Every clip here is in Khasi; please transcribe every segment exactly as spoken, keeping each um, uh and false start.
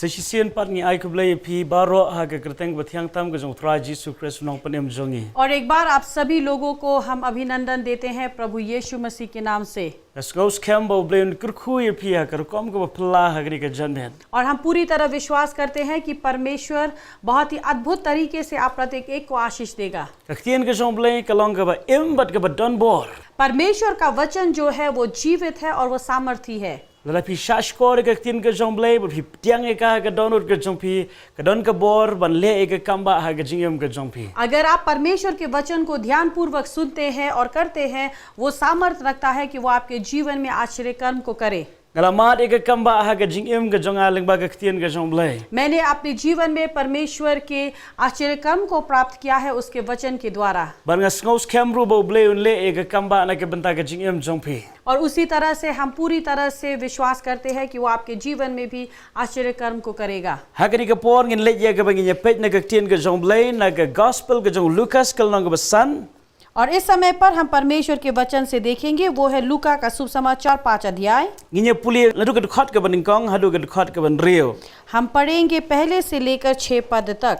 Sa shisien pat ngi ai khublei ïa phi baroh ha ka kyrteng bathiang tam ka jong u Trai Jisu Khrist u nongpynim jong ngi. और एक बार आप सभी लोगों को हम अभिनंदन देते हैं प्रभु यीशु मसीह के नाम से। Nga sngew skhem ba U Blei un kyrkhu ïa phi ha ka rukom kaba phylla ha kane ka janmiet. और हम पूरी तरह विश्वास करते हैं कि परमेश्वर बहुत ही अद्भुत तरीके से आप प्रत्येक एक को आशीष देगा। Ka ktien ka jong U Blei ka long kaba im bad kaba don bor. परमेश्वर का वचन जो है वो जीवित है और वो सामर्थी है। Lada phi shahshkor ïa ka ktien ka jong U Blei, bad phi pdiang ïa ka ha ka dohnud ka jong phi, ka don ka bor ban leh ïa ka kambah ha ka jingim ka jong phi. अगर आप परमेश्वर के वचन को ध्यानपूर्वक सुनते हैं और करते हैं, वो सामर्थ रखता है कि वो आपके जीवन में आश्चर्य कर्म को करे। Nga la mad ïa ka kambah ha ka jingim ka jong nga lyngba ka ktien ka jong U Blei. मैंने अपने जीवन में परमेश्वर के आश्चर्य कर्म को प्राप्त किया है उसके वचन के द्वारा। Bad nga sngew skhem ruh ba U Blei un leh ïa ka kambah na ka bynta ka jingim jong phi. और उसी तरह से हम पूरी तरह से विश्वास करते हैं कि वो आपके जीवन में भी आश्चर्य कर्म को करेगा। Ha kane ka por ngin leit ïa kaba ngin ïa peit na ka ktien ka jong U Blei na ka gospel ka jong u Lukas ka lynnong kaba san. और इस समय पर हम परमेश्वर के वचन से देखेंगे, वो है लूका का शुभ समाचार पाँच अध्याय। Ngin ïa pule naduh ka dkhot kaba nyngkong haduh ka dkhot kaba hynriew. हम पढ़ेंगे पहले से लेकर छह पद तक।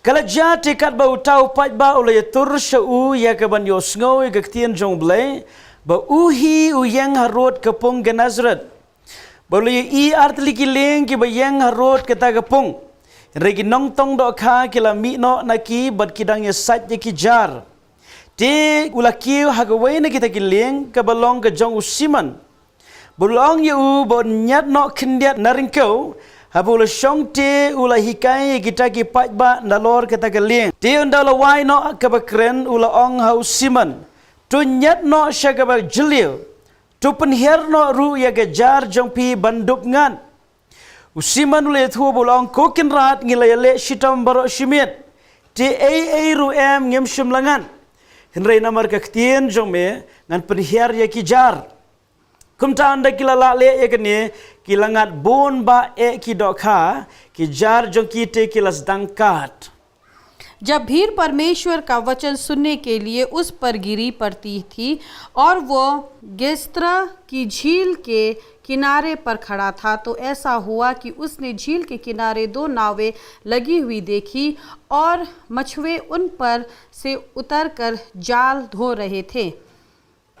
Ka la jia te katba uta u paidbah u la ïatur sha u ïa kaban ïohsngew ïa ka ktien jong U Blei, ba u hi u ïeng harud ka pung Genesaret. Bad u la ïohi artylli ki lieng kiba ïeng harud kata ka pung. Hynrei ki nongtong dohkha ki la mih noh na ki bad ki dang ïasait ïa ki jar. Te u la kiew ha kawei na kita ki lieng kaba long ka jong u Simon. Bad u la ong ïa u ba un ñiad noh khyndiat na ryngkew, haba u la shong te u la hikai ïa kita ki paidbah nalor kata ka lieng. Te ynda u la wai noh kaba kren u la ong ha u Simon, to ñiad noh sha kaba jylliew, to pynhiar noh ruh ïa ka jar jong phi ban dup ngat. U Simon u la ïathuh bad u la ong, ko Kynrad, ngi la ïaleh shitom baroh shi miet, te ei ei ruh em ngim shym la ngat. Hynrei namar ka ktien jong me ngan pynhiar ïa ki jar. Kumta ynda ki la lah leh ïa kane, ki la ngat bun bah eh ki dohkha, ki jar jong ki te ki la sdang kad. जब भीड़ परमेश्वर का वचन सुनने के लिए उस पर गिरी पड़ती थी और वो गेस्त्रा की झील के किनारे पर खड़ा था, तो ऐसा हुआ कि उसने झील के किनारे दो नावें लगी हुई देखी और मछुए उन पर से उतरकर जाल धो रहे थे।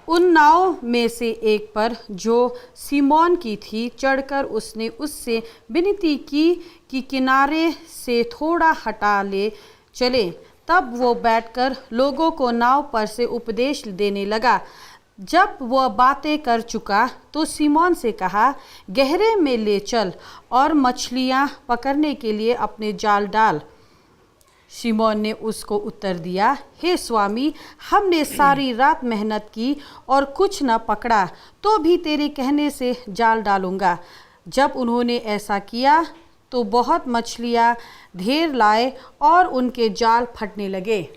उन नाव में से एक पर, जो सीमोन की थी, चढ़कर उसने उससे विनती की कि किनारे से थोड़ा हटा ले चले। तब वो बैठकर लोगों को नाव पर से उपदेश देने लगा। जब वह बातें कर चुका, तो सीमोन से कहा, गहरे में ले चल और मछलियां पकड़ने के लिए अपने जाल डाल। शिमोन ने उसको उत्तर दिया, हे स्वामी, हमने सारी रात मेहनत की और कुछ न पकड़ा, तो भी तेरे कहने से जाल डालूंगा। जब उन्होंने ऐसा किया, तो बहुत मछलियां ढेर लाए और उनके जाल फटने लगे।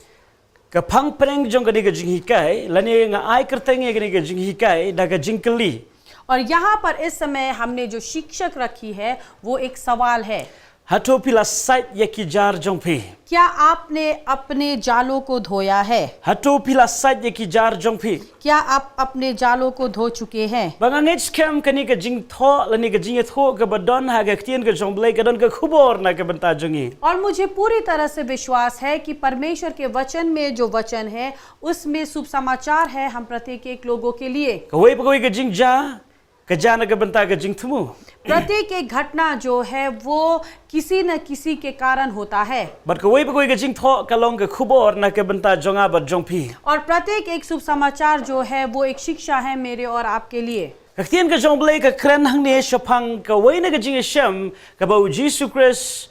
Ka phang pdeng jong kane ka jinghikai, lane nga ai kyrteng ïa kane ka jinghikai da ka jingkylli. और यहाँ पर इस समय हमने जो शिक्षक रखी है, वो एक सवाल है। Hato phi la sait ïa ki jar jong phi? क्या आपने अपने जालों को धोया है? Hato phi la sait ïa ki jar jong phi? क्या आप अपने जालों को धो चुके हैं? Bad nga ngeit skhem kane ka jingthoh lane ka jingïathuh kaba don ha ka ktien ka jong U Blei ka don ka khubor na ka bynta jong ngi. और मुझे पूरी तरह से विश्वास है कि परमेश्वर के वचन में जो वचन है, उसमें शुभ समाचार है हम प्रत्येक एक लोगों के लिए। Kawei pa kawei ka jingjia ka jia na ka bynta ka jingthmu. प्रत्येक एक घटना जो है, वो किसी न किसी के कारण होता है। Bad kawei pa kawei ka jingthoh ka long ka khubor na ka bynta jong nga bad jong phi. और प्रत्येक एक शुभ समाचार जो है, वो एक शिक्षा है मेरे और आपके लिए। Ka ktien ka jong U Blei ka kren hangne shaphang kawei na ka jingïashem kaba U Jisu Khrist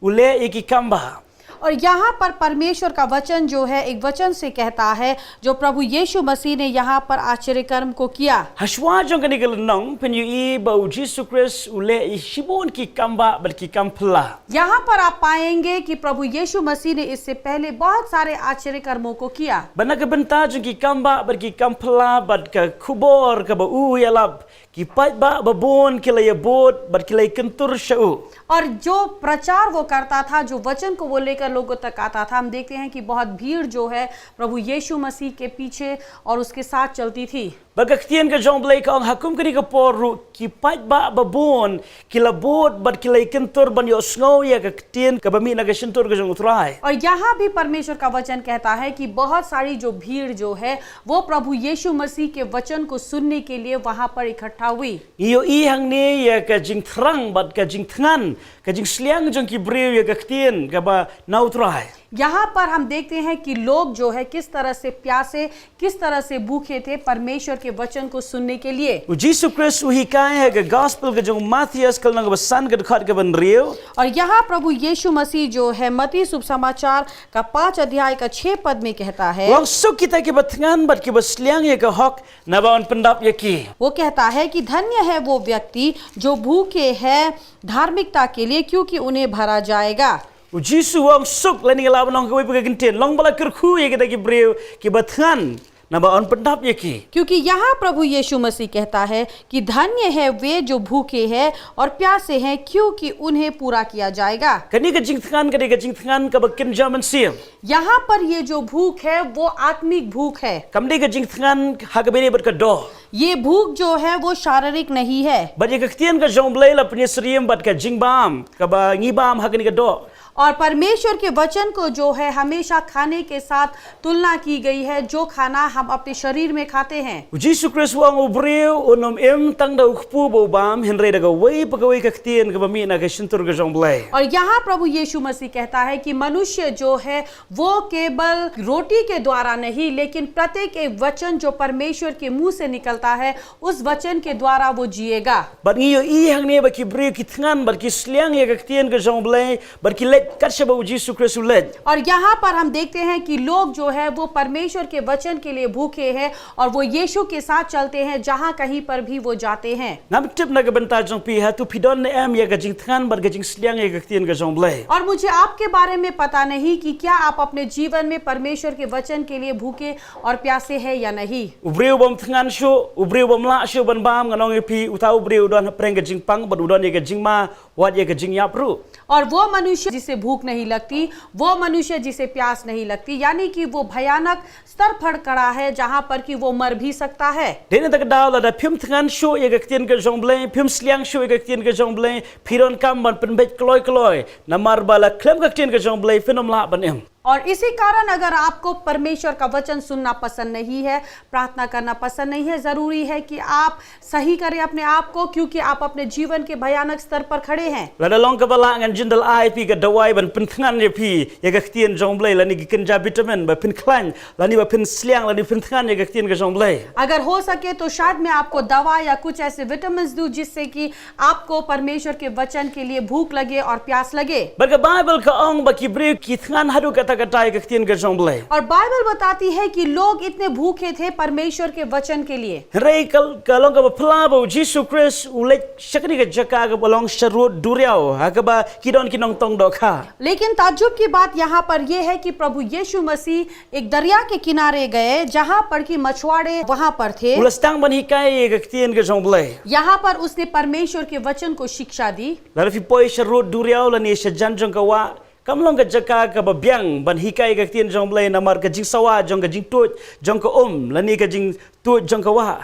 u leh ïa ki kambah. और यहाँ पर परमेश्वर का वचन जो है, एक वचन से कहता है, जो प्रभु यीशु मसीह ने यहाँ पर आश्चर्य कर्म को किया। Hashwa jong kane ka lynnong phin ïohi ba U Jisu Khrist u leh ïa shibun ki kambah bad ki kam phylla. यहाँ पर आप पाएंगे कि प्रभु यीशु मसीह ने इससे पहले बहुत सारे आश्चर्य कर्मों को किया। Bad na ka bynta jong ki kambah bad ki kam phylla bad ka khubor kaba u ïalap, ki paidbah babun ki la ïabud bad ki la ïakyntur sha u. और जो प्रचार वो करता था, जो वचन को वो लेकर लोगों तक आता था, हम देखते हैं कि बहुत भीड़ जो है, प्रभु यीशु मसीह के पीछे और उसके साथ चलती थी। Bad ka ktien ka jong U Blei ka ong, ha kum kane ka por ruh ki paidbah babun ki la bud bad ki la ïakyntur ban ïohsngew ïa ka ktien kaba mih na ka shyntur ka jong U Trai. और यहाँ भी परमेश्वर का वचन कहता है कि बहुत सारी जो भीड़ जो है, वो प्रभु यीशु मसीह के वचन को सुनने के लिए वहां पर इकट्ठा हुई। Ngi ïohi hangne ïa ka jingthrang bad ka jingthngan, ka jingsliang jong ki briew ïa ka ktien kaba na U Trai. यहाँ पर हम देखते हैं कि लोग जो है किस तरह से प्यासे, किस तरह से भूखे थे परमेश्वर के वचन को सुनने के लिए। U Jisu Khrist u hikai ha ka gospel ka jong u Mathaios ka lynnong kaba san ka dkhot kaba hynriew. और यहाँ प्रभु यीशु मसीह जो है मत्ती शुभ समाचार का पाँच अध्याय का छह पद में कहता है, U ong, suk kita kiba thngan bad kiba sliang ïa ka hok, naba yn pyndap ïa ki. वो कहता है कि धन्य है वो व्यक्ति जो भूखे है धार्मिकता के लिए, क्योंकि उन्हें भरा जाएगा। U Jisu u ong, suk, lane nga lah ban ong kawei pat ka kyntien, long ba la kyrkhu ïa kita ki briew kiba thngan, naba yn pyndap ïa ki. क्योंकि यहाँ प्रभु यीशु मसीह कहता है कि धन्य है वे जो भूखे हैं और प्यासे हैं, क्योंकि उन्हें पूरा किया जाएगा। Kane ka jingthngan, kane ka jingthngan kaba kynja mynsiem. यहाँ पर ये जो भूख है, वो आत्मिक भूख है। Kam dei ka jingthngan ha kaba ïadei bad ka doh. ये भूख जो है, वो शारीरिक नहीं है। Bad ïa ka ktien ka jong U Blei la pynïasyriem bad ka jingbam kaba ngi bam ha kane ka doh. और परमेश्वर के वचन को जो है, हमेशा खाने के साथ तुलना की गई है, जो खाना हम अपने शरीर में खाते हैं। U Jisu Khrist u ong, u briew un ym im tang da u kpu ba u bam, hynrei da kawei pa kawei ka ktien kaba mih na ka shyntur ka jong U Blei. और यहाँ प्रभु यीशु मसीह कहता है कि मनुष्य जो है, वो केवल रोटी के द्वारा नहीं, लेकिन प्रत्येक एक वचन जो परमेश्वर के मुंह से निकलता है, उस वचन के द्वारा वो जिएगा। Bad ngi ïohi hangne ba ki briew ki thngan bad ki sliang ïa ka ktien ka jong U Blei, bad ki leit kat shaba u Jisu Khrist u leit. और यहाँ पर हम देखते हैं कि लोग जो है, वो परमेश्वर के वचन के लिए भूखे हैं और वो यीशु के साथ चलते हैं, जहाँ कहीं पर भी वो जाते हैं। Ngam tip na ka bynta jong phi, hato phi don ne em ïa ka jingthngan bad ka jingsliang ïa ka ktien ka jong U Blei. और मुझे आपके बारे में पता नहीं कि क्या आप अपने जीवन में परमेश्वर के वचन के लिए भूखे और प्यासे हैं या नहीं। U briew bym thngan shuh, u briew bym lah shuh ban bam, ngan ong ïa phi, uta u briew u don hapdeng ka jingpang bad u don ïa ka jingma, wat ïa ka jingïap ruh. और वो मनुष्य जिसे भूख नहीं लगती, वो मनुष्य जिसे प्यास नहीं लगती, यानी कि वो भयानक स्तर पर खड़ा है, जहां पर कि वो मर भी सकता है। Dei na kata ka daw, lada phim thngan shuh ïa ka ktien ka jong U Blei, phim sliang shuh ïa ka ktien ka jong U Blei, phi donkam ban pynbeit kloi kloi, namar ba la khlem ka ktien ka jong U Blei phin ym lah ban im. और इसी कारण अगर आपको परमेश्वर का वचन सुनना पसंद नहीं है, प्रार्थना करना पसंद नहीं है, जरूरी है कि आप सही करें अपने आप को, क्योंकि आप अपने जीवन के भयानक स्तर पर खड़े हैं। Lada long kaba lah, ngan jin da ai phi ka dawai ban pynthngan ïa phi ïa ka ktien jong U Blei, lane ki kynja vitamin ba phin khlaiñ, lane ba phin sliang, lane phin thngan ïa ka ktien ka jong U Blei. अगर हो सके तो शायद मैं आपको दवा या कुछ ऐसे विटामिन्स दूं, जिससे कि आपको परमेश्वर के वचन के लिए भूख लगे और प्यास लगे। Bad ka Baibl ka ong ba ki briew ki thngan haduh katta katta ïa ka ktien ka jong U Blei. और बाइबल बताती है कि लोग इतने भूखे थे परमेश्वर के वचन के लिए। Hynrei ka, ka long kaba phylla ba u Jisu Khrist u leit sha kane ka jaka kaba long sharud duriaw, ha kaba ki don ki nongtong dohkha. लेकिन ताज्जुब की बात यहाँ पर यह है कि प्रभु यीशु मसीह एक दरिया के किनारे गए, जहाँ पर कि मछुआरे वहाँ पर थे। U la sdang ban hikai ïa ka ktien ka jong U Blei. यहाँ पर उसने परमेश्वर के वचन को शिक्षा दी। Lada phi poi sharud duriaw lane shajan jong ka wah, kam long ka jaka kaba biang ban hikai ïa ka ktien jong U Blei, namar ka jingsawa jong ka jingtuid jong ka um lane ka jingtuid jong ka wah.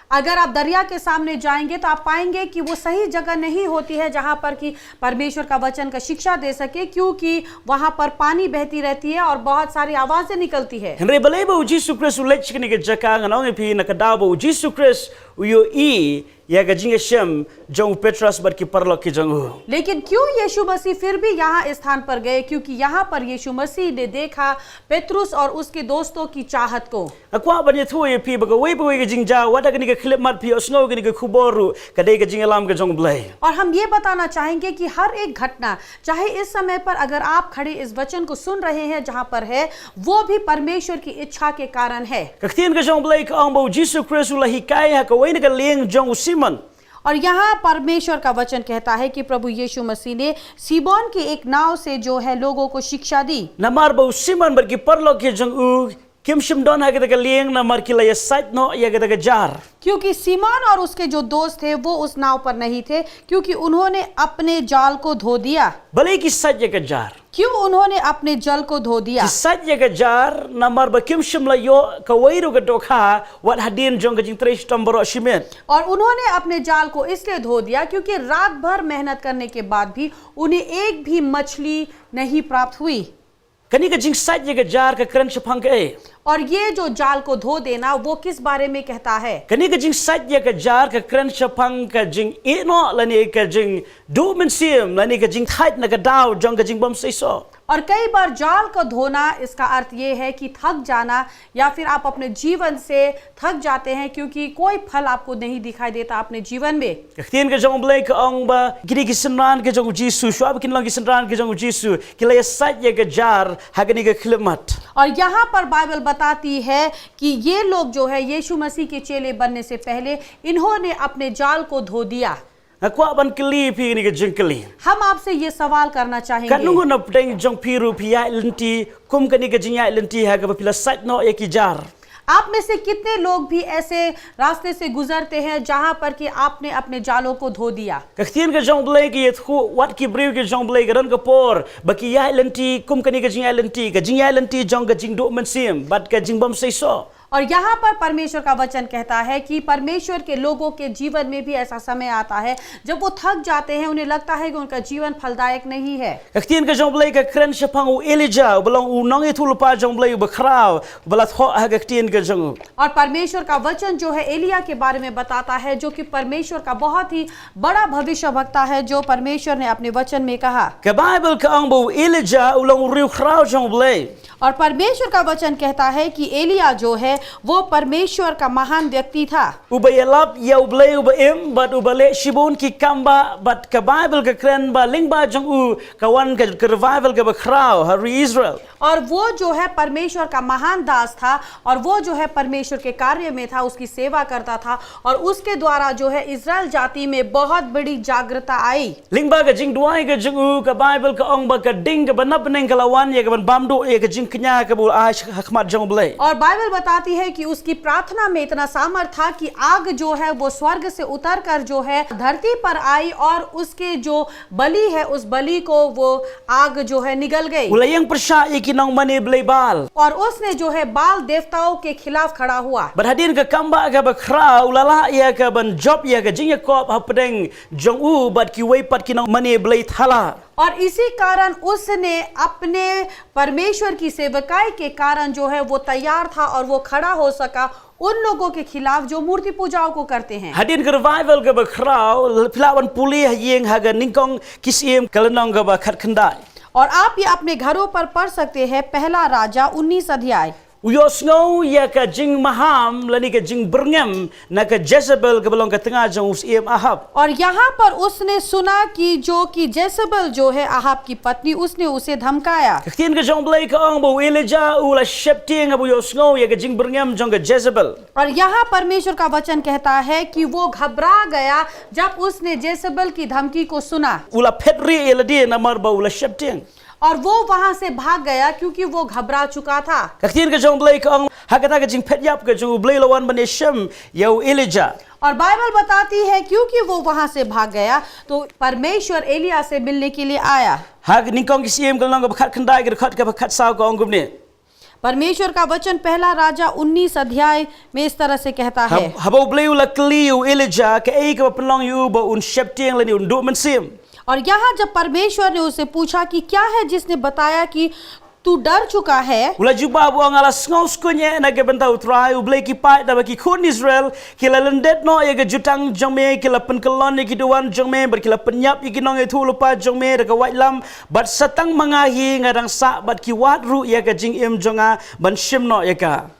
अगर आप दरिया के सामने जाएंगे तो आप पाएंगे कि वो सही जगह नहीं होती है जहाँ पर कि परमेश्वर का वचन का शिक्षा दे सके, क्योंकि वहाँ पर पानी बहती रहती है और बहुत सारी आवाजें निकलती है। Hynrei balei ba u Jisu Khrist u leit sha kane ka jaka? Ngan ong ïa phi, na ka daw ba u Jisu Khrist u ïohi ïa ka jingïashem jong u Petros bad ki paralok ki jong u. लेकिन क्यों यीशु मसीह फिर भी यहाँ स्थान पर गए? क्योंकि यहाँ पर यीशु मसीह ने देखा पतरस और उसके दोस्तों की चाहत को। Nga kwah ban ïathuh ïa phi ba kawei pa kawei ka jingjia, wat ha kane ka khyllipmat phi ïohsngew kane ka khubor ruh, ka dei ka jingïalam ka jong U Blei. और हम ये बताना चाहेंगे कि हर एक घटना, चाहे इस समय पर अगर आप खड़े इस वचन को सुन रहे हैं जहाँ पर है, वो भी परमेश्वर की इच्छा के कारण है। Ka ktien ka jong U Blei ka ong ba u Jisu Khrist u la hikai ha kawei na ka lieng jong u Simon. और यहाँ परमेश्वर का वचन कहता है कि प्रभु यीशु मसीह ने सीमोन की एक नाव से जो है लोगों को शिक्षा दी। Namar ba u Simon bad ki paralok ki jong u kim shym don ha kata ka lieng namar ki la ïa sait noh ïa kata ka jar. क्योंकि सीमोन और उसके जो दोस्त थे, वो उस नाव पर नहीं थे, क्योंकि उन्होंने अपने जाल को धो दिया। Balei ki sait ïa ka jar? क्यों उन्होंने अपने जल को धो दिया? Ki sait ïa ka jar namar ba kim shym la ïoh kawei ruh ka dohkha wat hadien jong ka jingtrei shitom baroh shi miet. और उन्होंने अपने जाल को इसलिए धो दिया, क्योंकि रात भर मेहनत करने के बाद भी उन्हें एक भी मछली नहीं प्राप्त हुई। Kane ka jingsait ïa ka jar ka kren shaphang kaei? और ये जो जाल को धो देना, वो किस बारे में कहता है? Kane ka jingsait ïa ka jar ka kren shaphang ka jingïehnoh lane ka jingduh mynsiem lane ka jingthait na ka daw jong ka jingbymseisoh. और कई बार जाल को धोना, इसका अर्थ ये है कि थक जाना, या फिर आप अपने जीवन से थक जाते हैं, क्योंकि कोई फल आपको नहीं दिखाई देता अपने जीवन में। Ka ktien ka jong U Blei ka ong ba kine ki synran ka jong U Jisu, shuwa ba kin long ki synran ka jong U Jisu, ki la ïa sait ïa ka jar ha kane ka khyllipmat. और यहाँ पर बाइबल बताती है कि ये लोग जो है, यीशु मसीह के चेले बनने से पहले इन्होंने अपने जाल को धो दिया। Nga kwah ban kylli phi kane ka jingkylli. हम आपसे ये सवाल करना चाहेंगे। Katno ngut na pdeng jong phi ruh phi ïaid lynti kum kane ka jingïaid lynti ha kaba phi la sait noh ïa ki jar? आप में से कितने लोग भी ऐसे रास्ते से गुजरते हैं जहां पर कि आपने अपने जालों को धो दिया? Ka ktien ka jong U Blei ka ïathuh wat ki briew ki jong U Blei ka don ka por ba ki ïaid lynti kum kane ka jingïaid lynti, ka jingïaid lynti jong ka jingduh mynsiem bad ka jingbymseisoh. और यहाँ पर परमेश्वर का वचन कहता है कि परमेश्वर के लोगों के जीवन में भी ऐसा समय आता है जब वो थक जाते हैं, उन्हें लगता है कि उनका जीवन फलदायक नहीं है। Ka ktien ka jong U Blei ka kren shaphang u Elijah, uba long u nongïathuhlypa jong U Blei uba khraw, uba la thoh ha ka ktien ka jong u. और परमेश्वर का वचन जो है एलिया के बारे में बताता है, जो कि परमेश्वर का बहुत ही बड़ा भविष्यवक्ता है, जो परमेश्वर ने अपने वचन में कहा। Ka Baibl ka ong ba u Elijah u long u riewkhraw jong U Blei. और परमेश्वर का वचन कहता है कि एलिया जो है, वो परमेश्वर का महान व्यक्ति था। Uba ïalap ïa U Blei uba im bad uba leh shibun ki kam ba, bad ka Baibl ka kren ba lyngba jong u ka wan ka, ka revival kaba khraw ha ri Israel. और वो जो है परमेश्वर का महान दास था, और वो जो है परमेश्वर के कार्य में था, उसकी सेवा करता था, और उसके द्वारा जो है इस्राएल जाति में बहुत बड़ी जागरूकता आई। Lyngba ka jingduwai ka jong u, ka Baibl ka ong ba ka ding kaba na bneng ka la wan ïa ka ban bam duh ïa ka jingkñia kaba u la ai ha khmat jong U Blei. और बाइबल बताती है कि उसकी प्रार्थना में इतना सामर्थ था कि आग जो है वो स्वर्ग से उतर कर जो है धरती पर आई और उसके जो बलि है उस बलि को वो आग जो है निगल गई। U la ïeng pyrshah ïa ki nongmane blei Baal. और उसने जो है बाल देवताओं के खिलाफ खड़ा हुआ। Bad hadien ka kam ba kaba khraw u la lah ïa ka ban jop ïa ka jingïakop hapdeng jong u bad kiwei pat ki nongmane blei thala. और इसी कारण उसने अपने परमेश्वर की सेवकाई के कारण जो है वो तैयार था और वो खड़ा हो सका उन लोगों के खिलाफ जो मूर्ति पूजाओं को करते हैं। Hadien ka revival kaba khraw, phi lah ban pule ha ïing ha ka Nyngkong ki Syiem ka lynnong kaba khatkhyndai. और आप ये अपने घरों पर पढ़ सकते हैं, पहला राजा उन्नीस अध्याय। U ïohsngew ïa ka jingmaham lane ka jingbyrngem na ka Jezebel kaba long ka tnga jong u Syiem Ahab. और यहाँ पर उसने सुना कि जो कि जेजेबेल जो है अहाब की पत्नी, उसने उसे धमकाया। Ka ktien ka jong U Blei ka ong ba u Elijah u la sheptieng haba u ïohsngew ïa ka jingbyrngem jong ka Jezebel. और यहाँ परमेश्वर का वचन कहता है कि वो घबरा गया जब उसने जेजेबेल की धमकी को सुना। U la phet rieh ïa lade namar ba u la sheptieng. और वो वहां से भाग गया क्योंकि वो घबरा चुका था। Ka ktien ka jong U Blei ka ong, ha kata ka jingphet ïap ka jong U Blei la wan ban ïashem ïa u Elijah. और बाइबल बताती है क्योंकि वो वहां से भाग गया तो परमेश्वर एलिया से मिलने के लिए आया। Ha Nyngkong ki Syiem ka lynnong kaba khatkhyndai ka dkhot kaba khatsaw ka ong kumne. परमेश्वर का वचन पहला राजा उन्नीस अध्याय में इस तरह से कहता है। Hab-, haba U Blei u la kylli ïa u Elijah kaei kaba pynlong ïa u ba un sheptieng lane un duh mynsiem. और यहाँ जब परमेश्वर ने उसे पूछा कि क्या है जिसने बताया कि तू डर चुका है? U la jubab u ong, nga la sngewskuñ eh na ka bynta U Trai, U Blei ki paid, naba ki khun Israel ki la lyndet noh ïa ka jutang jong me, ki la pynkyllon ïa ki duwan jong me, bad ki la pynïap ïa ki nongïathuhlypa jong me da ka waitlam, bad sa tang ma nga hi nga dang sah, bad ki wad ruh ïa ka jingim jong nga ban shim noh ïa ka.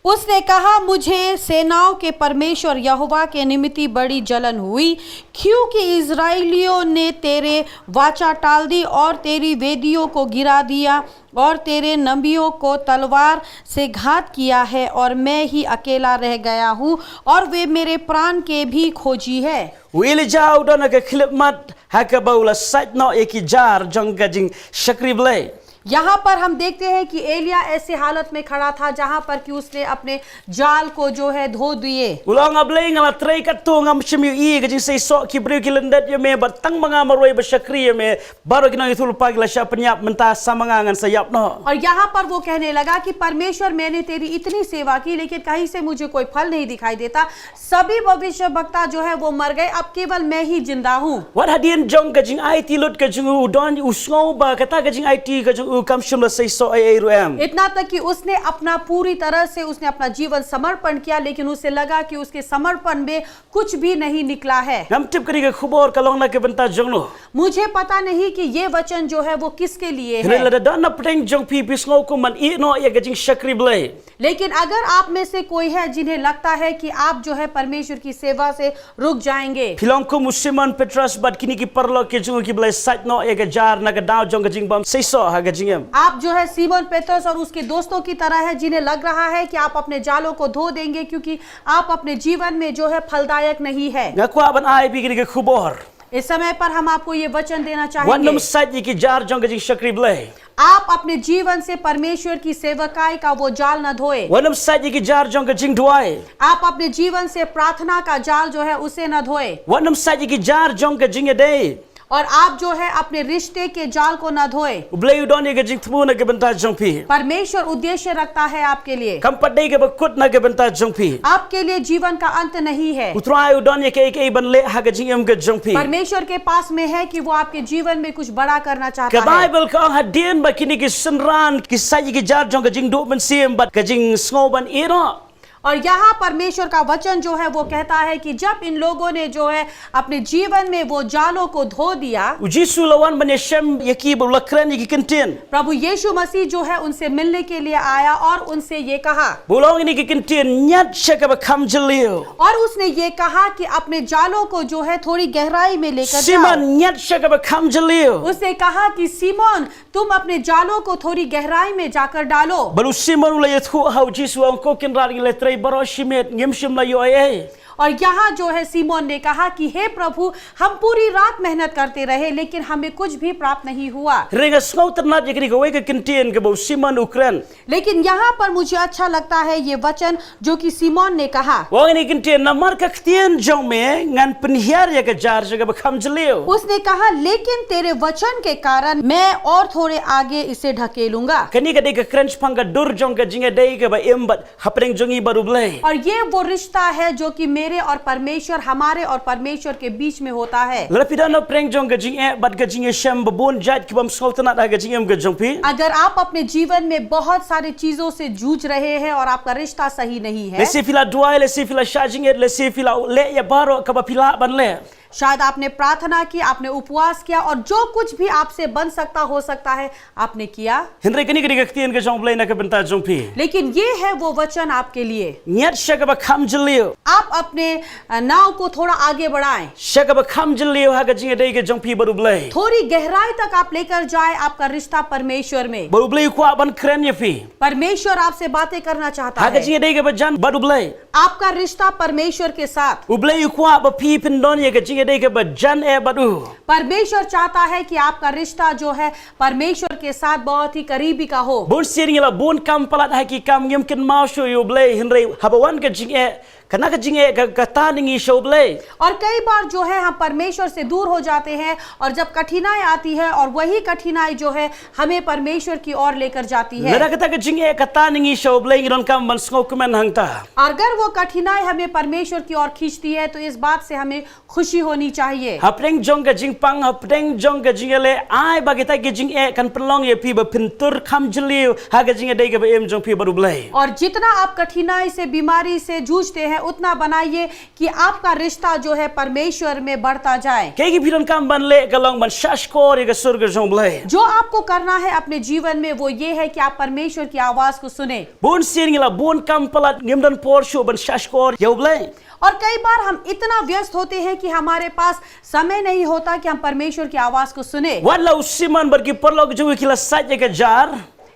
उसने कहा, मुझे सेनाओं के परमेश्वर यहोवा के निमित्त बड़ी जलन हुई, क्योंकि इस्राएलियों ने तेरे वाचा टाल दी और तेरी वेदियों को गिरा दिया और तेरे नबियों को तलवार से घात किया है, और मैं ही अकेला रह गया हूँ और वे मेरे प्राण के भी खोजी है। U Elijah u don ha ka khyllipmat ha kaba u la sait noh ïa ki jar jong ka jingshakri Blei. यहाँ पर हम देखते हैं कि एलिया ऐसी हालत में खड़ा था जहां पर कि उसने अपने जाल को जो है धो दिए। U la ong, A Blei, nga la trei katto, ngam shym ïohi ïa ka jingseisoh. Ki briew ki lyndet ïa me, bad tang ma nga marwei ba shakri ïa me. Baroh ki nongïathuhlypa ki la shah pynïap, mynta sa ma nga ngan sa ïap noh. और यहाँ पर वो कहने लगा कि परमेश्वर, मैंने तेरी इतनी सेवा की, लेकिन कहीं से मुझे कोई फल नहीं दिखाई देता। सभी भविष्यवक्ता जो है वो मर गए, अब केवल मैं ही जिंदा हूँ। Wat hadien jong ka jingaiti lut ka jong u, u don, u sngew ba kata ka jingaiti ka jong u kam shym la seisoh ei ei ruh em. इतना तक कि उसने अपना पूरी तरह से, उसने अपना जीवन समर्पण किया, लेकिन उसे लगा कि उसके समर्पण में कुछ भी नहीं निकला है। Ngam tip kane ka khubor ka long na ka bynta jongno. मुझे पता नहीं कि ये वचन जो है वो किसके लिए Hynrei है, lada don na pdeng jong phi, phi sngew kum ban ïeh noh ïa ka jingshakri Blei. लेकिन अगर आप में से कोई है जिन्हें लगता है कि आप जो है परमेश्वर की सेवा से रुक जाएंगे, Phi long kum u Simon Petros bad kine ki paralok ki jong u kiba la sait noh ïa ka jar na ka daw jong ka jingbym seisoh ha ka jingim. आप जो है सीमोन पेत्रस और उसके दोस्तों की तरह है, जिन्हें लग रहा है कि आप अपने जालों को धो देंगे क्योंकि आप अपने जीवन में जो है फलदायक नहीं है। Nga kwah ban ai ïa phi kane ka khubor. इस समय पर हम आपको ये वचन देना Wat nym चाहेंगे, sait ïa ki jar jong ka jingshakri Blei. आप अपने जीवन से परमेश्वर की सेवकाई का वो जाल न धोए। Wat nym sait ïa ki jar jong ka jingduwai. आप अपने जीवन से प्रार्थना का जाल जो है उसे न धोए, Wat nym sait ïa ki jar jong ka jingïadei. और आप जो है अपने रिश्ते के जाल को न धोए। U Blei u don ïa ka jingthmu na ka bynta jong phi. परमेश्वर उद्देश्य रखता है आपके लिए। Kam pat dei kaba kut na ka bynta jong phi. आपके लिए जीवन का अंत नहीं है। U Trai u don ïa kaei kaei ban leh ha ka jingim ka jong phi. परमेश्वर के पास में है कि वो आपके जीवन में कुछ बड़ा करना चाहता Ka है। Baibl ka ong hadien ba kine ki synran ki sait ïa ki jar jong ka jingduh mynsiem bad ka jingsngew ban ïeh noh. और यहाँ परमेश्वर का वचन जो है वो कहता है कि जब इन लोगों ने जो है अपने जीवन में वो जालों को धो दिया, U Jisu u la wan ban ïashem ïa ki bad u la kren ïa ki kyntien. प्रभु यीशु मसीह जो है उनसे मिलने के लिए आया और उनसे ये कहा, Bad u la ong ïa kine ki kyntien, ñiad sha kaba kham jylliew. और उसने ये कहा कि अपने जालों को जो है थोड़ी गहराई में लेकर जाओ। Simon, ñiad sha kaba kham jylliew. उसने कहा कि सीमोन, तुम अपने जालों को थोड़ी गहराई में जाकर डालो। Bad u Simon u la ïathuh ha u Jisu, u ong, Ko Kynrad, ngi la trei baroh shi miet, ngim shym la ïoh ei ei. और यहाँ जो है सीमोन ने कहा कि हे प्रभु, हम पूरी रात मेहनत करते रहे लेकिन हमें कुछ भी प्राप्त नहीं हुआ। Hynrei nga sngewtynnat ïa kane kawei ka kyntien kaba u Simon u kren. लेकिन यहाँ पर मुझे अच्छा लगता है ये वचन जो कि सीमोन ने कहा, U ong ïa kane ka kyntien, Namar ka ktien jong me ngan pynhiar ïa ka jar sha kaba kham jylliew. उसने कहा, लेकिन तेरे वचन के कारण मैं और थोड़े आगे इसे ढकेलूंगा। Kane ka dei ka kren shaphang ka dur jong ka jingïadei kaba im bad hapdeng jong ngi bad u Blei. और ये वो रिश्ता है जो कि मेरे और परमेश्वर, हमारे और परमेश्वर के बीच में होता है। Lada phi don hapdeng jong ka jingeh bad ka jingïashem, ba bun jait ki bym sngewtynnat ha ka jingim ka jong phi. अगर आप अपने जीवन में बहुत सारी चीजों से जूझ रहे हैं और आपका रिश्ता सही नहीं है, Lehse phi la duwai, lehse phi la shah jingit, lehse phi la leh ïa baroh kaba phi lah ban leh. शायद आपने प्रार्थना की, आपने उपवास किया और जो कुछ भी आपसे बन सकता, हो सकता है, आपने किया। Hynrei kane ka dei ka ktien ka jong u Blei na ka bynta jong phi. लेकिन ये है वो वचन आपके लिए। Ñiad sha kaba kham jylliew. आप अपने अ, नाव को थोड़ा आगे बढ़ाएं। Sha kaba kham jylliew ha ka jingïadei ka jong phi bad u Blei. थोड़ी गहराई तक आप लेकर जाए आपका रिश्ता परमेश्वर में। Bad u Blei u kwah ban kren ïa phi. परमेश्वर आपसे बातें करना चाहता Ha ka है। jingïadei kaba jan bad u Blei. आपका रिश्ता परमेश्वर के साथ। U Blei u kwah ba phi phin don ïa ka jingïadei kaba jan eh bad u. परमेश्वर चाहता है कि आपका रिश्ता जो है परमेश्वर के साथ बहुत ही करीबी का हो। Bun sien ngi la bun kam palat ha ki kam, ngim kynmaw shuh ïa u Blei, hynrei haba wan ka jingeh, kane ka jingeh ka, ka tan ïa ngi sha u Blei. और कई बार जो है हम परमेश्वर से दूर हो जाते हैं और जब कठिनाई आती है और वही कठिनाई जो है हमें परमेश्वर की ओर लेकर जाती है। Lada kata ka jingeh ka tan ïa ngi sha u Blei, ngi donkam ban sngewkmen hangta. अगर वो कठिनाई हमें परमेश्वर की ओर खींचती है तो इस बात से हमें खुशी होनी चाहिए। Hapdeng jong ka jingpang, hapdeng jong ka jingïaleh, ai ba kita ki jingeh kan pynlong ïa phi ba phin tur kham jylliew ha ka jingïadei kaba im jong phi bad u Blei. और जितना आप कठिनाई से, बीमारी से जूझते हैं, उतना बनाइए कि आपका रिश्ता जो है परमेश्वर में बढ़ता जाए। Kaei kaba phi donkam ban leh ka long ban shahshkor ïa ka sur ka jong u Blei. जो आपको करना है अपने जीवन में वो ये है कि आप परमेश्वर की आवाज को सुने। Bun sien ngi la bun kam palat, ngim don por shuh ban shahshkor ïa u Blei. और कई बार हम इतना व्यस्त होते हैं कि हमारे पास समय नहीं होता कि हम परमेश्वर की आवाज को सुने। Wat la u Simon bad ki paralok jong u ki la sait ïa ka jar.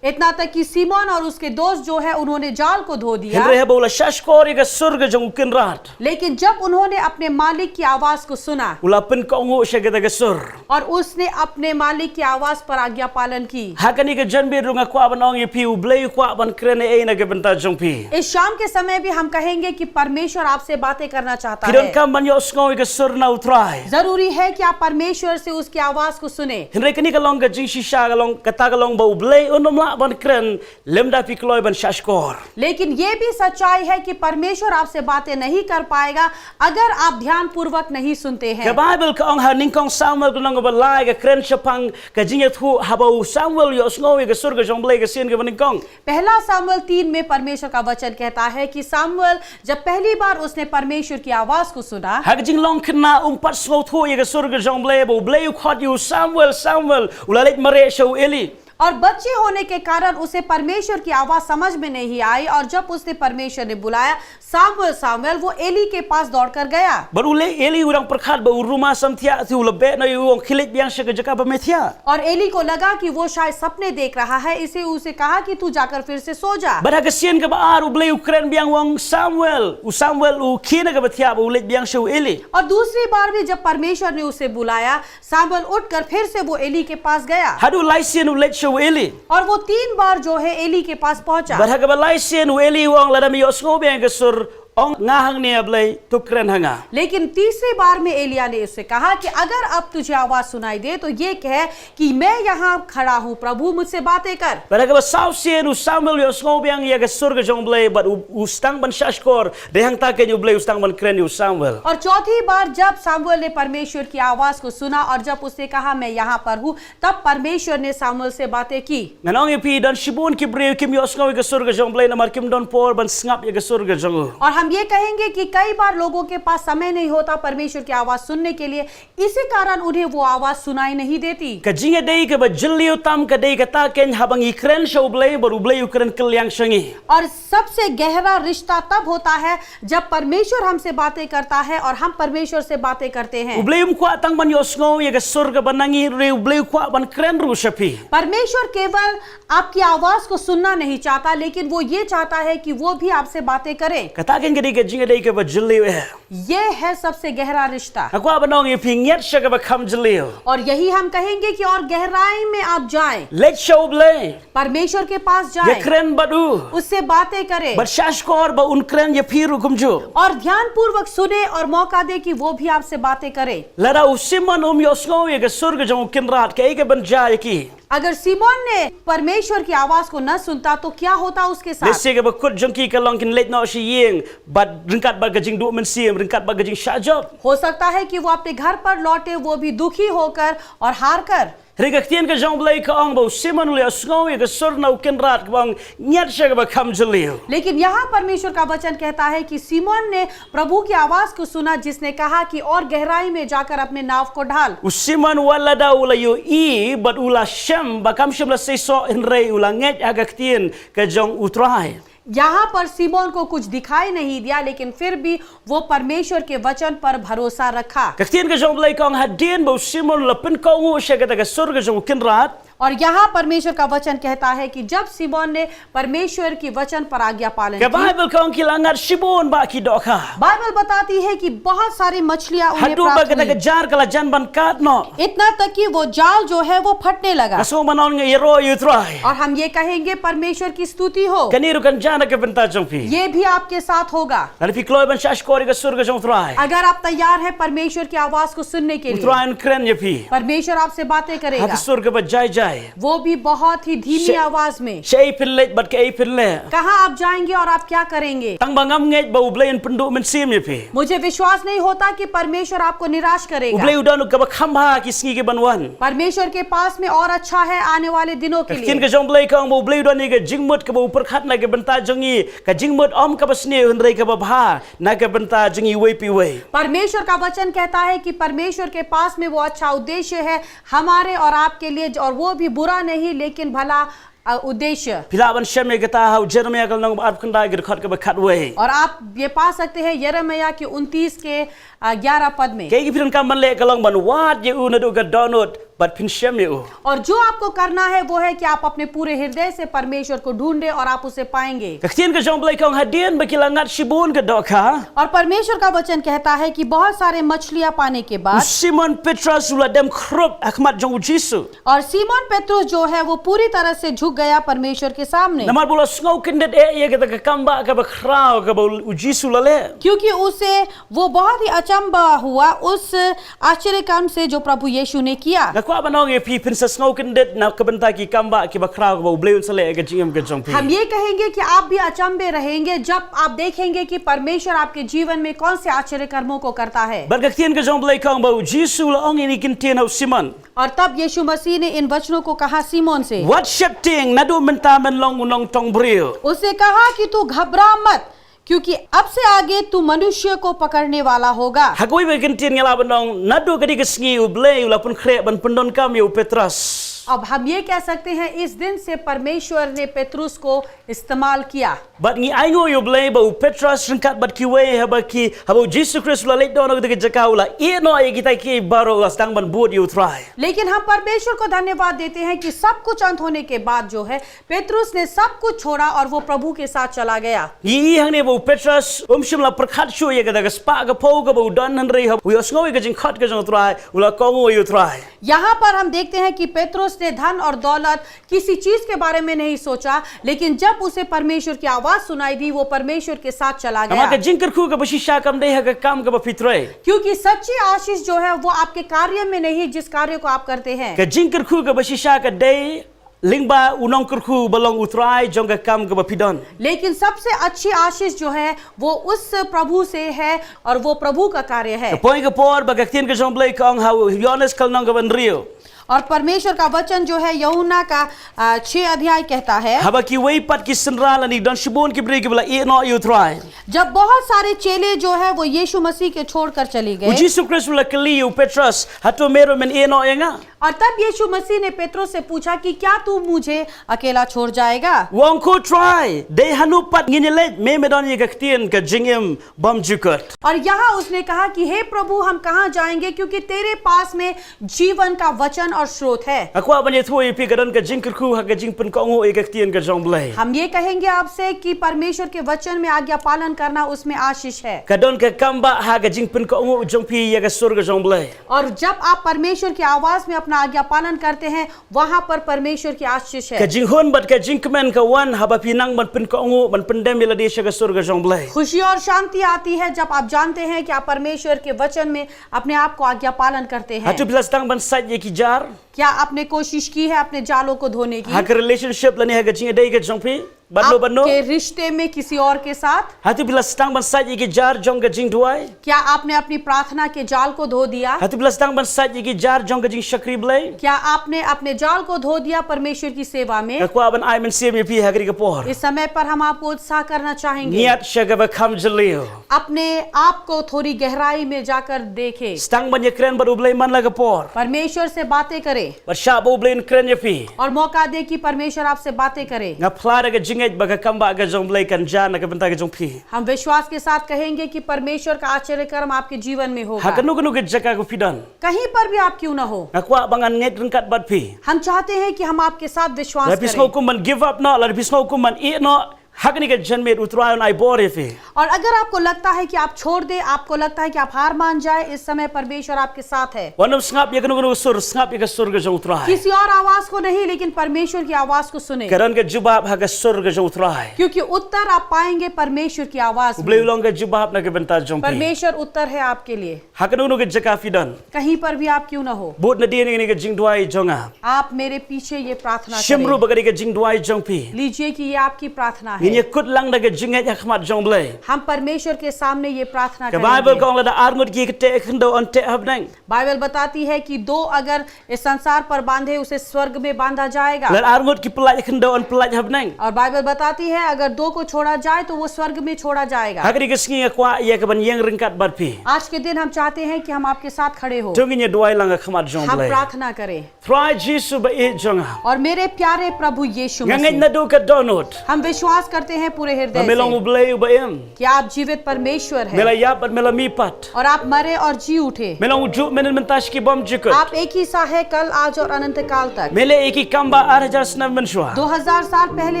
इतना तक कि सिमोन और उसके दोस्त जो है, उन्होंने जाल को धो दिया। Hynrei haba u la shahshkor ïa ka sur ka jong u kynrad, लेकिन जब उन्होंने अपने मालिक की आवाज को सुना u la pynkohnguh sha kata ka sur. और उसने अपने मालिक की आवाज पर आज्ञा पालन की। Ha kane ka janmiet ruh nga kwah ban ong ïa phi, U Blei u kwah ban kren ei ei na ka bynta jong phi. इस शाम के समय भी हम कहेंगे कि परमेश्वर आपसे बातें करना चाहता है। Phi donkam ban ïohsngew ïa ka sur na U Trai. जरूरी है कि आप परमेश्वर से उसकी आवाज को सुने। Hynrei kane ka long ka jingshisha, ka long, kata ka long ba U Blei un ym lah ban kren lymda phi kloi ban shahshkor. लेकिन ये भी सच्चाई है कि परमेश्वर आपसे बातें नहीं कर पाएगा अगर आप ध्यानपूर्वक नहीं सुनते हैं। Ka Baibl ka ong ha Nyngkong Samuel ka lynnong kaba lai, ka kren shaphang ka jingïathuh haba u Samuel u ïohsngew ïa ka sur ka jong U Blei ka sien kaba nyngkong. पहला सामुएल तीन में परमेश्वर का वचन कहता है कि सामुएल जब पहली बार उसने परमेश्वर की आवाज को सुना, Ha ka jinglong khynnah um pat sngewthuh ïa ka sur ka jong U Blei, ba U Blei u khot ïa u, Samuel, Samuel, u la leit mareh sha u Eli. और बच्चे होने के कारण उसे परमेश्वर की आवाज समझ में नहीं आई, और जब उसने परमेश्वर ने बुलाया, सामुएल, सामुएल, वो एली के पास दौड़कर गया। Bad u lei, Eli u dang pyrkhat ba u ruma samthiah, te u la beh noh ïa u, u ong, khie leit biang sha ka jaka ba me thiah. और एली को लगा कि वो शायद सपने देख रहा है, इसे उसे कहा कि तू जाकर फिर से सो जा। Bad ha ka sien kaba ar U Blei u kren biang, u ong, Samuel, u Samuel u khie na kaba thiah bad u leit biang sha u Eli. और दूसरी बार भी जब परमेश्वर ने उसे बुलाया, सामुएल उठकर फिर से वो एली के पास गया। Haduh lai sien u leit sha u Eli. और वो तीन बार जो है एली के पास पहुंचा। Bad ha kaba lai sien u Eli u ong, lada me ïohsngew biang ïa ka sur, ong, nga hangne, A Blei, to kren ha nga. लेकिन तीसरी बार में एलिया ने उससे कहा कि अगर अब तुझे आवाज सुनाई दे तो ये कह कि मैं यहाँ खड़ा हूँ, प्रभु मुझसे बातें कर। Bad ha kaba saw sien u Samuel u ïohsngew biang ïa ka sur ka jong U Blei, bad u, u sdang ban shahshkor, dei hangta kein U Blei u sdang ban kren ïa u Samuel. और चौथी बार जब सामुएल ने परमेश्वर की आवाज को सुना और जब उसने कहा, मैं यहाँ पर हूँ, तब परमेश्वर ने सामुएल से बातें की। Ngan ong ïa phi, don shibun ki briew kim ïohsngew ïa ka sur ka jong U Blei namar kim don por ban sngap ïa ka sur ka jong u. और हम ये कहेंगे कि कई बार लोगों के पास समय नहीं होता परमेश्वर की आवाज सुनने के लिए, इसी कारण उन्हें वो आवाज सुनाई नहीं देती। Ka jingïadei kaba jylliew tam ka dei kata kein haba ngi kren sha U Blei bad U Blei u kren kylliang sha ngi. और सबसे गहरा रिश्ता तब होता है जब परमेश्वर हमसे बातें करता है और हम परमेश्वर से बातें करते हैं। U Blei um kwah tang ban ïohsngew ïa ka sur kaba na ngi, hynrei U Blei u kwah ban kren ruh sha phi. परमेश्वर केवल आपकी आवाज को सुनना नहीं चाहता, लेकिन वो ये चाहता है कि वो भी आपसे बातें करें। Kata kein ka dei ka jingïadei kaba jylliew eh. ये है सबसे गहरा रिश्ता। Nga kwah ban ong ïa phi, ngiat sha kaba kham jylliew. और यही हम कहेंगे कि और गहराई में आप जाएं। Leit sha U Blei. परमेश्वर के पास जाएं। Ïakren bad u. उससे बातें करें। Bad shahshkor ba un kren ïa phi ruh kumjuh. और ध्यानपूर्वक सुने और मौका दे कि वो भी आपसे बातें करें। Lada u Simon um ïohsngew ïa ka sur ka jong u kynrad, kaei kaban jia ïa ki? अगर सिमोन ने परमेश्वर की आवाज को न सुनता तो क्या होता उसके साथ? Lehse kaba kut jong ki ka long kin leit noh sha ïing, bad ryngkat bad ka jingduh mynsiem, ryngkat bad ka jingshah jop. हो सकता है कि वो अपने घर पर लौटे, वो भी दुखी होकर और हार कर। Hynrei ka ktien ka jong U Blei ka ong ba u Simon u la ïohsngew ïa ka sur na u kynrad kaba ong, ngiat sha kaba kham jylliew. लेकिन यहाँ परमेश्वर का वचन कहता है कि सिमोन ने प्रभु की आवाज को सुना, जिसने कहा कि और गहराई में जाकर अपने नाव को ढाल। U Simon wat lada u la ïohi bad u la shem ba kam shym la seisoh, hynrei u la ngeit ha ka ktien ka jong U Trai. यहाँ पर सिमोन को कुछ दिखाई नहीं दिया, लेकिन फिर भी वो परमेश्वर के वचन पर भरोसा रखा। Ka ktien ka jong U Blei ka ong, hadien ba u Simon u la pynkohnguh sha kata ka sur ka jong u kynrad, और यहाँ परमेश्वर का वचन कहता है कि जब सिमोन ने परमेश्वर की वचन पर आज्ञा पालन की, Ka Baibl ka ong ki la ngat shibun bah ki dohkha. बाइबल बताती है कि बहुत सारी मछलियां उन्हें प्राप्त हुई। Haduh ba kata ka jar ka la jan ban kat noh. इतना तक कि वो जाल जो है, वो फटने लगा। Nga sngew ban ong, ïaroh ïa U Trai. और हम ये कहेंगे, परमेश्वर की स्तुति हो। Kane ruh kan jia na ka bynta jong phi. ये भी आपके साथ होगा। Lada phi kloi ban shahshkor ïa ka sur ka jong U Trai, अगर आप तैयार हैं परमेश्वर की आवाज को सुनने के लिए, U Trai un kren ïa phi. परमेश्वर आपसे बातें करेगा। Ha ka sur kaba jai jai. वो भी बहुत ही धीमी आवाज में। Shaei phin leit bad kaei phin leh? कहाँ आप जाएंगे और आप क्या करेंगे? Tang ba ngam ngeit ba U Blei un pynduh mynsiem ïa phi. मुझे विश्वास नहीं होता कि परमेश्वर आपको निराश करेगा। U Blei u don kaba kham bha ki sngi ki ban wan. परमेश्वर के पास में और अच्छा है आने वाले दिनों के लिए। Ka ktien ka jong U Blei ka ong ba U Blei u don ïa ka jingmut kaba u pyrkhat na ka bynta jong ngi, ka jingmut ym kaba sniew hynrei kaba bha na ka bynta jong ngi iwei pa iwei. परमेश्वर का वचन कहता है कि परमेश्वर के पास में वो अच्छा उद्देश्य है हमारे और आपके लिए, और वो भी बुरा नहीं, लेकिन भला, अ, उद्देश्य। Phi lah ban shem ïa kata ha u Jeremaïah ka lynnong ba arphew khyndai ka dkhot kaba khatwei. और आप ये पा सकते हैं यिर्मयाह के उनतीस के, अ, ग्यारह पद में। Kaei kaba phi donkam ban leh ka long ban wad ïa u naduh ka dohnud bad phin shem ïa u. और जो आपको करना है वो है कि आप अपने पूरे हृदय से परमेश्वर को ढूंढें और आप उसे पाएंगे। Ka ktien ka jong U Blei ka ong hadien ba ki la ngat shibun ka dohkha. और परमेश्वर का वचन कहता है कि बहुत सारे मछलियां पाने के U बाद Simon Petros u la dem khrup ha khmat jong U Jisu. और सीमोन पेत्रुस जो है वो पूरी तरह से झुक गया परमेश्वर के सामने। Namar ba u la sngew kyndit eh ïa kata ka kam ba kaba khraw kaba U Jisu u la leh. क्योंकि उसे वो बहुत ही अचंभा हुआ उस आश्चर्य कर्म से जो प्रभु यीशु ने किया। Nga kwah ban ong ïa phi phin sa sngew kyndit na ka bynta ki kam ba kiba khraw kaba U Blei un sa leh ha ka jingim ka jong phi. हम ये कहेंगे कि आप भी अचंभे रहेंगे जब आप देखेंगे कि परमेश्वर आपके जीवन में कौन से आश्चर्य कर्मों को करता है। Bad ka ktien ka jong U Blei ka ong ba U Jisu u la ong ïa kine ki ktien ha U Simon. और तब यीशु मसीह ने इन वचनों को कहा सीमोन से, Wat sheptieng, naduh mynta men long u nongtong briew. उससे कहा कि तू घबरा मत, क्योंकि अब से आगे तू मनुष्य को पकड़ने वाला होगा। Ha kawei pat ka ktien ngi lah ban ong, naduh kane ka sngi U Blei u la pynkhreh ban pyndonkam ïa u Petros. अब हम ये कह सकते हैं, इस दिन से परमेश्वर ने पेत्रुस को इस्तेमाल किया। Bad ngi ainguh ïa U Blei ba u Petros ryngkat bad kiwei haba ki, haba U Jisu Khrist u la leit don ha kata ka jaka u la ïeh noh ïa kita kiei baroh, u la sdang ban bud ïa U Trai. लेकिन हम परमेश्वर को धन्यवाद देते हैं कि सब कुछ अंत होने के बाद जो है, पेत्रुस ने सब कुछ छोड़ा और वो प्रभु के साथ चला गया। Ngi ïohi hangne ba u Petros um shym la pyrkhat shuh ïa kata ka spah ka phew kaba u don, hynrei haba u ïohsngew ïa ka jingkhot ka jong U Trai, u la kohnguh ïa U Trai. यहाँ पर हम देखते हैं कि पेत्रुस ने धन और दौलत, किसी चीज के बारे में नहीं सोचा, लेकिन जब उसे परमेश्वर की आवाज सुनाई दी, वो परमेश्वर के साथ चला गया। Namar ka jingkyrkhu kaba shisha kam dei ha ka kam kaba phi trei. क्योंकि सच्ची आशीष जो है, वो आपके कार्य में नहीं, जिस कार्य को आप करते हैं। Ka jingkyrkhu kaba shisha ka dei lyngba u nongkyrkhu ba long U Trai jong ka kam kaba phi don. लेकिन सबसे अच्छी आशीष जो है, वो उस प्रभु से है और वो प्रभु का कार्य है। Ka poi ka por ba ka ktien ka jong U Blei ka ong ha u Ïoannis ka lynnong kaba hynriew. और परमेश्वर का वचन जो है यूहन्ना का, आ, छह अध्याय कहता है, Haba kiwei pat ki synran lane don shibun ki briew kiba la ïeh noh ïa U Trai. जब बहुत सारे चेले जो है वो यीशु मसीह के छोड़कर चले गए। U Jisu Khrist u la kylli ïa u Petros, hato me ruh men ïeh noh ïa nga? और तब यीशु मसीह ने पेत्रोस से पूछा कि क्या तू मुझे अकेला छोड़ जाएगा? U ong, Ko Trai, dei hano pat ngin ïaleit, me me don ïa ka ktien ka jingim bymjukut. और यहाँ उसने कहा कि हे प्रभु, हम कहाँ जाएंगे, क्योंकि तेरे पास में जीवन का वचन और स्रोत है। Nga kwah ban ïathuh ïa phi, ka don ka jingkyrkhu ha ka jingpynkohnguh ïa ka ktien ka jong U Blei. हम ये कहेंगे आपसे कि परमेश्वर के वचन में आज्ञा पालन करना, उसमें आशीष है। Ka don ka kam ba ha ka jingpynkohnguh jong phi ïa ka sur ka jong U Blei. और जब आप परमेश्वर की आवाज में अपना आज्ञा पालन करते हैं, वहां पर परमेश्वर की आशीष है। Ka jinghun bad ka jingkmen ka wan haba phi nang ban pynkohnguh, ban pyndem ïa lade sha ka sur ka jong U Blei. खुशी और शांति आती है जब आप जानते हैं कि आप परमेश्वर के वचन में अपने आप को आज्ञा पालन करते हैं। Hato phi la sdang ban sait ïa ki jar? क्या आपने कोशिश की है अपने जालों को धोने की? Ha ka relationship lane ha ka jingïadei ka jong phi bad no bad no? आपके रिश्ते में किसी और के साथ? Hato phi la sdang ban sait ïa ki jar jong ka jingduwai? क्या आपने अपनी प्रार्थना के जाल को धो दिया? Hato phi la sdang ban sait ïa ki jar jong ka jingshakri Blei? क्या आपने अपने जाल को धो दिया परमेश्वर की सेवा में? Nga kwah ban ai mynsiem ïa phi ha kane ka por. इस समय पर हम आपको उत्साह करना चाहेंगे। Ngiat sha kaba kham jylliew. अपने आप को थोड़ी गहराई में जाकर देखें। Sdang ban ïakren bad U Blei man la ka por. परमेश्वर से बातें करें। Bad shah ba U Blei un kren ïa phi. और मौका दें कि परमेश्वर आपसे बातें करें। Nga phla da ka jingngeit ba ka kam ba ka jong U Blei kan jia na ka bynta ka jong phi. हम विश्वास के साथ कहेंगे कि परमेश्वर का आश्चर्य कर्म आपके जीवन में होगा। Ha kano kano ka jaka kaba phi don. कहीं पर भी आप क्यों ना हो। Nga kwah ba ngan ngeit ryngkat bad phi. हम चाहते हैं कि हम आपके साथ विश्वास करें। Lada phi sngew kum ban give up noh, lada phi sngew kum ban ïeh noh, ha kane ka janmiet U Trai un ai bor ïa phi. और अगर आपको लगता है कि आप छोड़ दें, आपको लगता है कि आप हार मान जाए, इस समय परमेश्वर आपके साथ है। Wat nym sngap ïa kano kano ka sur, sngap ïa ka sur ka jong U Trai. किसी और आवाज को नहीं, लेकिन परमेश्वर की आवाज को सुने। Ka don ka jubab ha ka sur ka jong U Trai. क्योंकि उत्तर आप पाएंगे परमेश्वर की आवाज में। U Blei u long ka jubab na ka bynta jong phi. परमेश्वर उत्तर है आपके लिए। Ha kano kano ka jaka phi don. कहीं पर भी आप क्यों ना हो। Bud nadien ïa kane ka jingduwai jong nga. आप मेरे पीछे ये प्रार्थना करें। Shim ruh ba kane ka jingduwai jong phi. लीजिए कि ये आपकी प्रार्थना है। Ngin ïakut lang da ka jingngeit ha khmat jong U Blei. हम परमेश्वर के सामने ये प्रार्थना करेंगे। Ka Baibl ka ong lada arngut ki teh ha khyndew yn teh ha bneng. बाइबल बताती है कि दो अगर इस संसार पर बांधे, उसे स्वर्ग में बांधा जाएगा। Lada arngut ki pyllait ha khyndew yn pyllait ha bneng. और बाइबल बताती है अगर दो को छोड़ा जाए तो वो स्वर्ग में छोड़ा जाएगा। Ha kane ka sngi nga kwah ïa ka ban ïeng ryngkat bad phi. आज के दिन हम चाहते हैं कि हम आपके साथ खड़े हो। To ngin ïaduwai lang ha khmat jong U Blei. हम प्रार्थना करें। Trai Jisu ba ïeit jong nga. और मेरे प्यारे प्रभु यीशु मसीह। Nga ngeit naduh ka dohnud. हम विश्वास करते हैं पूरे हृदय से कि आप जीवित परमेश्वर हैं। Me la ïap bad me la mihpat. और आप मरे और जी उठे। Me long ujuh mynhynnin mynta sha ki bymjukut. आप एक ही सा है कल, आज और अनंत काल तक। Me leh ïa ki kam ba ar hajar snem mynshuwa. दो हज़ार साल पहले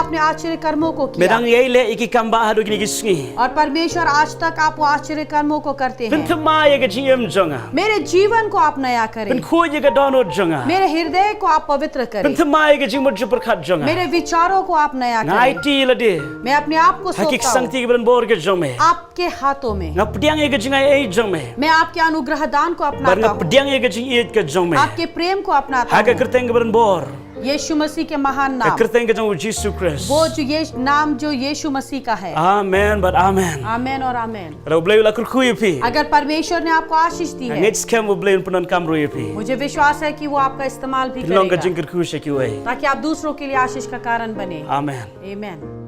आपने आश्चर्य कर्मों को किया। Me dang ïai leh ïa ki kam ba haduh kine ki sngi. और परमेश्वर, आज तक आप वो आश्चर्य कर्मों को करते हैं। Pynthymmai ïa ka jingim jong nga. मेरे जीवन को आप नया करें। Pynkhuid ïa ka dohnud jong nga. मेरे हृदय को आप पवित्र करें। Pynthymmai ïa ka jingmut jingpyrkhat jong nga. मेरे विचारों को आप नया करें। Nga aiti ïa lade. मैं अपने आप को सौंपता हूँ। Ha ki ksangti kiba donbor ki jong me. आपके हाथों में। Nga pdiang ïa ka jingaiei jong me. मैं आपके अनुग्रह दान को अपनाता हूँ। Bad nga pdiang ïa ka jingïeit ka jong me. आपके प्रेम को अपनाता हूँ। Ha ka kyrteng kaba donbor. यीशु मसीह के महान नाम। Ka kyrteng ka jong u Jisu Khrist. वो जो ये नाम जो यीशु मसीह का है। Amen bad amen. आमेन और आमेन। Lada U Blei u la kyrkhu ïa phi. अगर परमेश्वर ने आपको आशीष दी है। Nga ngeit skhem U Blei un pyndonkam ruh ïa phi. मुझे विश्वास है कि वो आपका इस्तेमाल भी करेगा। Phin long ka jingkyrkhu sha kiwei. ताकि आप दूसरों के लिए आशीष का कारण बने। Amen. आमेन।